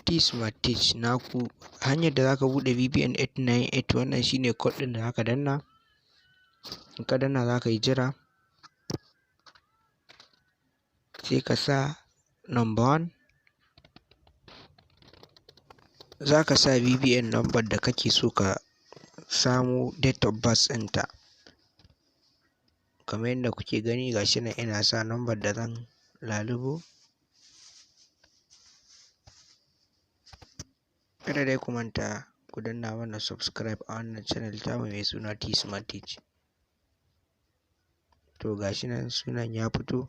T-Smart Tech naku. Hanyar da zaka buɗe BVN 898, wannan shine code ɗin da zaka danna. In ka danna, zaka yi jira, sai ka sa number one. Zaka sa BVN number da kake so ka samo date of birth ɗinta. Kamar yadda kuke gani, gashi nan ina sa number da zan lalubo. Kada dai ku manta ku danna mana subscribe a wannan channel tamu mai suna T-Smart Tech. To, gashi nan sunan ya fito.